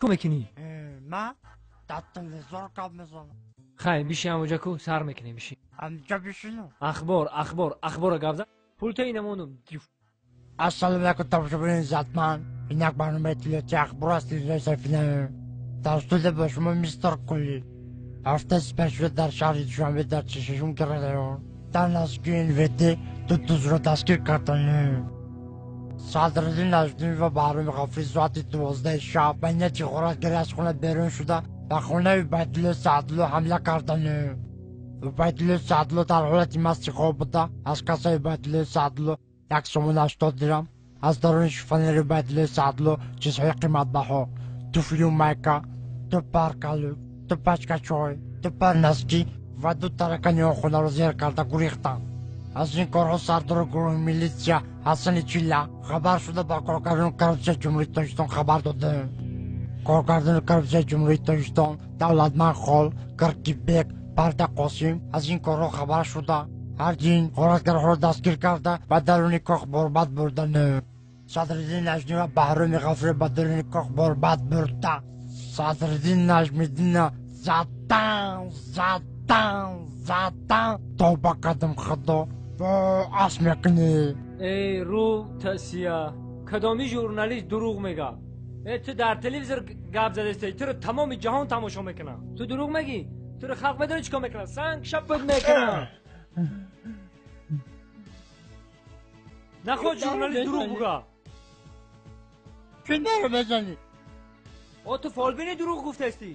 Чикор мекунӣ? Ман дар телевизор гап мезанам. Хай, биши ҳамоҷа ку, сар мекунем, биши. Ҳамҷа бишинам? Ахбор, ахбор, ахбора гап зан. Пулта инамонум. Ассалому алайкум, тамошобинони иззатманд. Ин як барномаи иттилоотии ахбор аст, телевизиони Сафина. Дар студия бо шумо мистер Кули. Ҳафтаи сипаришуда дар шаҳри Душанбе дар 46-ум район дар наздикии НВД ду дузро дастгир карданд. Садриддин Наҷмиддин ва Баҳроми Ғафурӣ соати 12 шаб ба нияти ғоратгарӣ аз хона берун шуда, ба хонаи Убайдулло Саъдулло ҳамла карданд. Убайдулло Саъдулло дар ҳолати масти хоб буда, аз кассаи Убайдулло Саъдулло 1 сомон 80 дирам, аз даруни шифонери Убайдулло Саъдулло чизҳои қиматбаҳо: туфлию майка, ду пар калӯк, ду пачка чой, ду пар носки ва ду таракани он хонаро зер карда гурехтанд. Аз ин корҳо сардори гурӯҳи милитсия Ҳасани Чилла хабар шуда, ба коргардони коррупсияи Ҷумҳурии Тоҷикистон хабар доданд. Коргардони коррупсияи Ҷумҳурии Тоҷикистон Давлатманд Хол, Киркибек, Парда Қосим аз ин корҳо хабар шуда, ҳардин ғоратгарҳоро дастгир карда, ба даруни кох борбад бурданд. Садриддин Наҷмиддин ва Баҳроми Ғафурӣ ба даруни кох борбад бурда, Садриддин Наҷмиддинна задан, задан, задан. Тавба кардам, Худо, ас мекунӣ. Эй, рӯ тасия, кадоми журналист дурӯғ мега? Э, ту дар телевизор гап задастӣ, туро тамоми ҷаҳон тамошо мекунад, ту дурӯғ мегӣ? Туро халқ медонӣ чӣ кор мекунад? Санг шапат мекунад. Наход журналист дурӯғ буга. Чӣ маро мезанӣ? О, ту фолбини, дурӯғ гуфтастӣ.